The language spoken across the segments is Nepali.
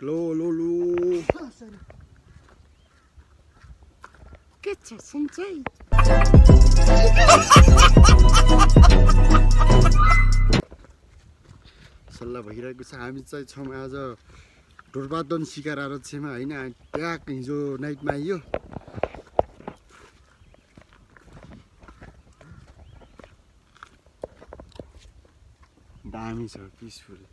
लो लो लो के छ सन्चै सल्लाह भइरहेको छ। हामी चाहिँ छौँ आज ढोरबादन शिकार आरक्षमा होइन। ट्याक हिजो नाइटमा आइयो। दामी छ पिसफुल।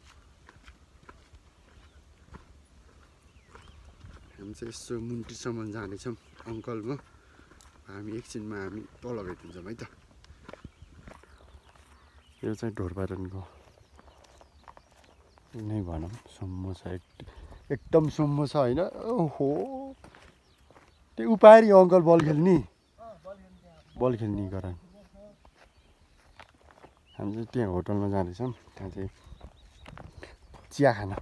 हामी चाहिँ यसो मुन्टीसम्म जानेछौँ अङ्कल म। हामी एकछिनमा हामी तल भेटिन्छौँ है त। यो चाहिँ ढोरबादनको नै भनौँ सुम्मो छ। एकदम सुम्मो छ होइन। ओहो त्यो उपारी अङ्कल बल खेल्ने गरान। हामी चाहिँ त्यहाँ होटलमा जाँदैछौँ। त्यहाँ चाहिँ चिया खान।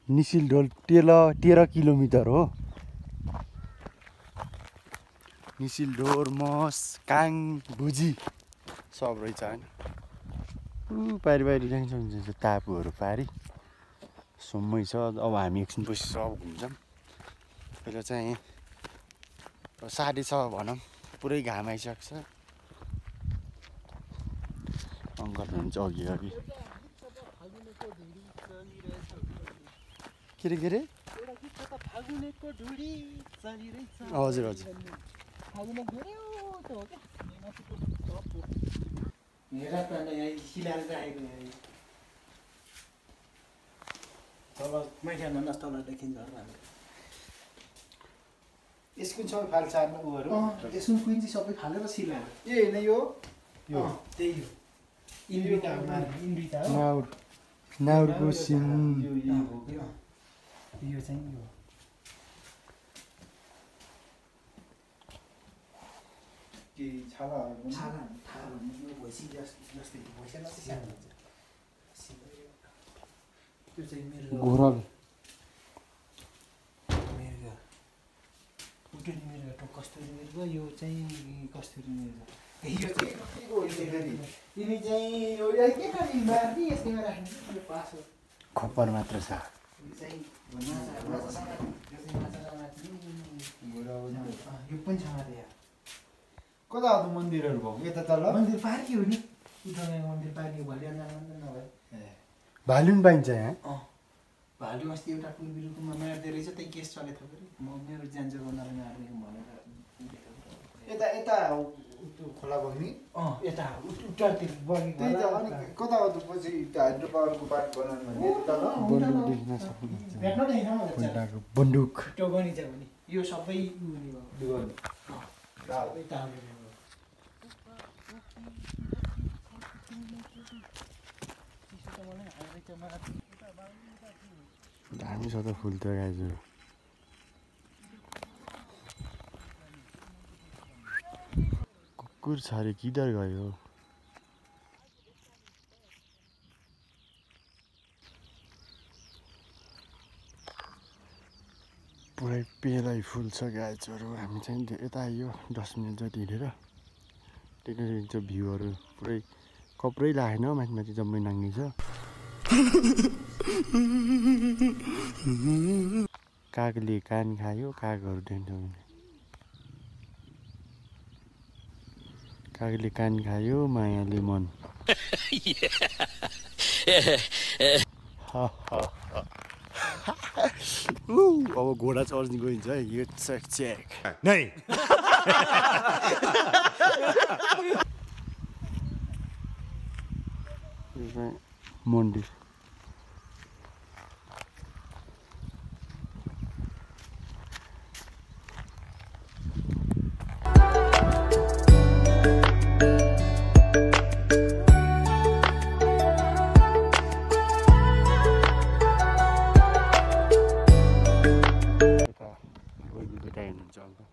निसिलढोल 13 किलोमिटर हो। निसिलढोल मस काङ भुजी सब रहेछ होइन। पारी जान्छ टापुहरू पारी सुम्मै छ। अब हामी एकछिन पछि सब घुम्छौँ। पहिला चाहिँ 6:30 भनौँ। पुरै घाम आइसकेको छ। अङ्कल हुन्छ अघि के अरे हजुर यसको सबै फाल चार्नु उहरू यसको कुइन चाहिँ सबै फालेर सिलायो। ए हैन यो त्यही हो। इन्डिटा हो। नाउरको सिङ यो चाहिँ यो के छाला थाहा भन्ने यो भैँसी जस्तै भैँसीलाई चाहिँ सानो हुन्छ। त्यो चाहिँ मेरो घोरल कस्तुरी मृग। यो चाहिँ कस्तुरी मृग। यो चाहिँ तिमी चाहिँ यो के खाने मार्ने यसैमा राख्ने पास हो। खप्पर मात्र छ। यो चाहिँ यो पनि छ माथि। कता हो त मन्दिरहरू भएको? यता तल मन्दिर पार्की हो नि। उठाउने मन्दिर पार्की भोलि जानु नभए भालु पनि पाइन्छ यहाँ। भालु अस्ति एउटा पूर्वी रुकुममा मार्दै रहेछ। त्यही केस चलेको थियो। म मेरो जान्छ बनाएर मार्दिएको भनेर यता त्यो खोला बग्ने यता उत्तरतिर बगेको त्यही त। अनि कता हो त पछि हाइड्रो पावरको पार्क बनाउनु भने तल बन्दुक देख्न सक्नुहुन्छ। बन्दुक टोगनी छ भने यो सबै उनी भयो सबै तालले भयो। दामी छ त फुल त गाजु। कुकुर छ अरे किधर गयो? पुरै पेलै फुल छ गाजहरू। हामी चाहिँ यता आइयो 10 मिनट जति हिँडेर। त्यहाँनिर चाहिँ भ्यूहरू पुरै कपरै लागेन। माथि जम्मै नाङ्गी छ। कागले कान खायो। कागहरू देख्छौँ भने कागले कान खायो मायाले मन। अब घोडा चढ्ने गइन्छ है। यो चेक नै मन्दिर हुनुहुन्छ अङ्कल।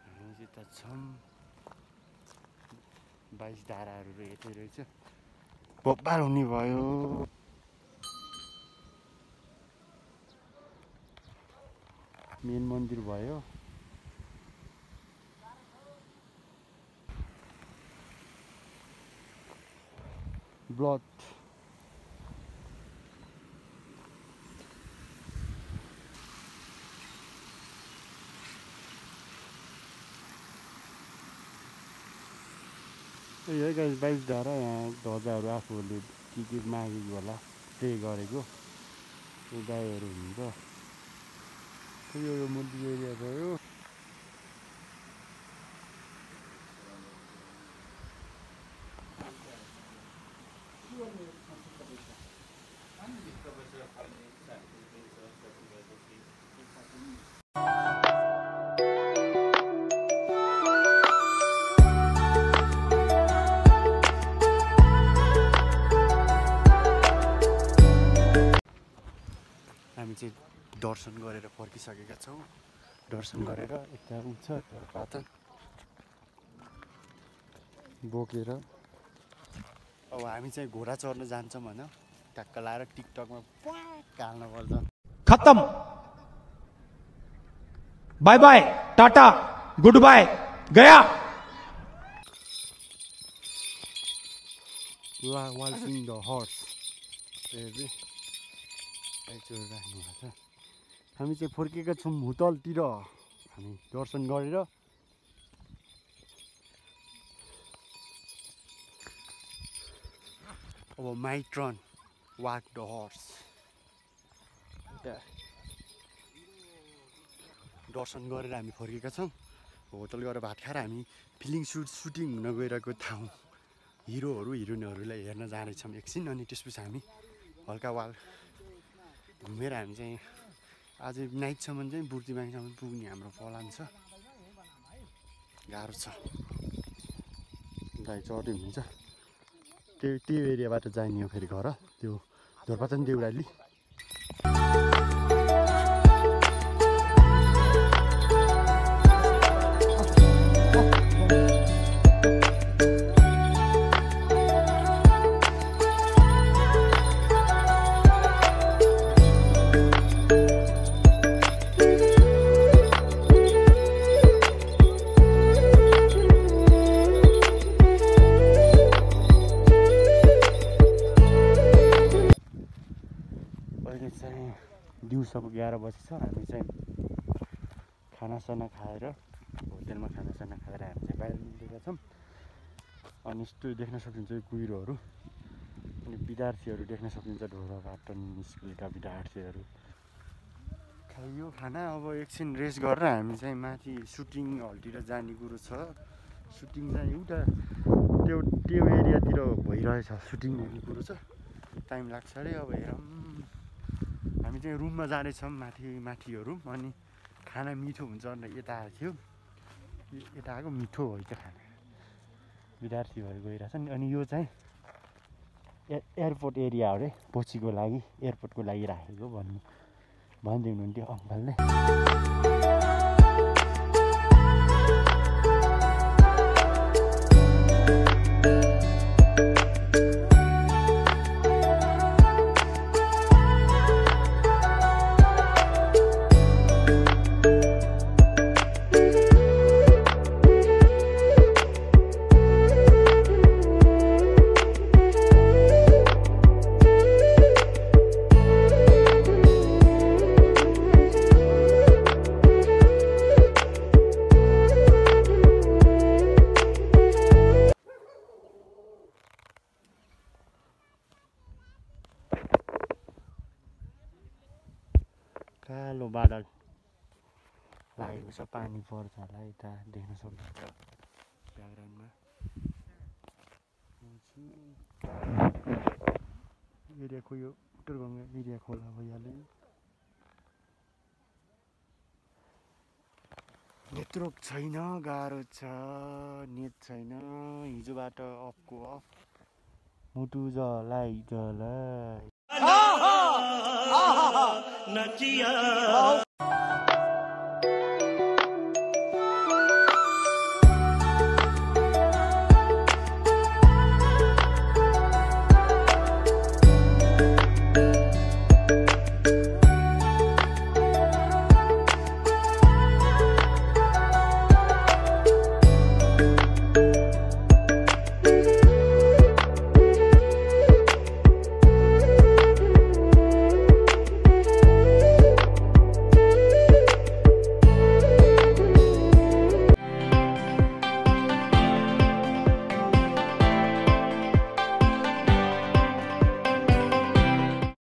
हामी यता छौँ। 22 धाराहरू यतै रहेछ। बब्बार हुने भयो। मेन मन्दिर भयो। ब्लड यही गाइस 22 धारा यहाँ ध्वजाहरू आफूहरूले के मागेको होला प्रे गरेको यो गाईहरू हुन्छ यो मन्दिर एरिया भयो हामी चाहिँ दर्शन गरेर फर्किसकेका छौँ दर्शन गरेर यता उठ्छ पातन बोकेर अब हामी चाहिँ घोडा चढ्न जान्छौँ होइन ट्याक्क लाएर टिकटकमा हाल्नु पर्छ खत्म bye bye tata goodbye गया वाचिङ द हर्स राख्नुभएको छ हामी चाहिँ फर्केका छौँ होटलतिर हामी दर्शन गरेर अब my turn walk the horse दर्शन गरेर हामी फर्केका छौँ होटल गएर भात खाएर हामी फिल्म सुटिङ हुन गइरहेको ठाउँ हिरोहरू हिरोइनहरूलाई हेर्न जानेछौँ एकछिन अनि त्यसपछि हामी हल्का वाल घुमेर हामी चाहिँ आज नाइटसम्म चाहिँ बुर्तिबाङसम्म पुग्ने हाम्रो प्लान छ गाह्रो छ गाई चढ्यो हुन्छ त्यो एरियाबाट जाने हो फेरि घर त्यो धोरपाचन देउराली दिउँसोको 11 बजी छ हामी चाहिँ खानासाना खाएर होटेलमा खानासाना खाएर हामी चाहिँ बाहिर निस्केका छौँ अनि यस्तो देख्न सकिन्छ कुहिरोहरू अनि विद्यार्थीहरू देख्न सकिन्छ ढोराबाट निस्केका विद्यार्थीहरू खाइयो खाना अब एकछिन रेस्ट गरेर हामी चाहिँ माथि सुटिङ हलतिर जाने कुरो छ सुटिङ चाहिँ एउटा त्यो एरियातिर भइरहेछ सुटिङ हुने कुरो छ टाइम लाग्छ अरे अब हेरौँ हामी चाहिँ रुममा जानेछौँ माथिहरू अनि खाना मिठो हुन्छ भनेर यता आएको थियो यता आएको मिठो हो त्यो खाना विद्यार्थीहरू गइरहेछन् अनि यो चाहिँ एयरपोर्ट एरिया हो अरे पछिको लागि एयरपोर्टको लागि राखेको भनिदिनु हुन्थ्यो अङ्कलले कालो बादल लागेको छ पानी पर्छ होला यता देख्न सक्नुहुन्छ ब्याकग्राउन्डमा एरियाको यो उत्तरगङ्गा एरिया खोला भइहाल्यो नेटवर्क छैन गाह्रो छ नेट छैन हिजोबाट अफको अफ मुटु जलाई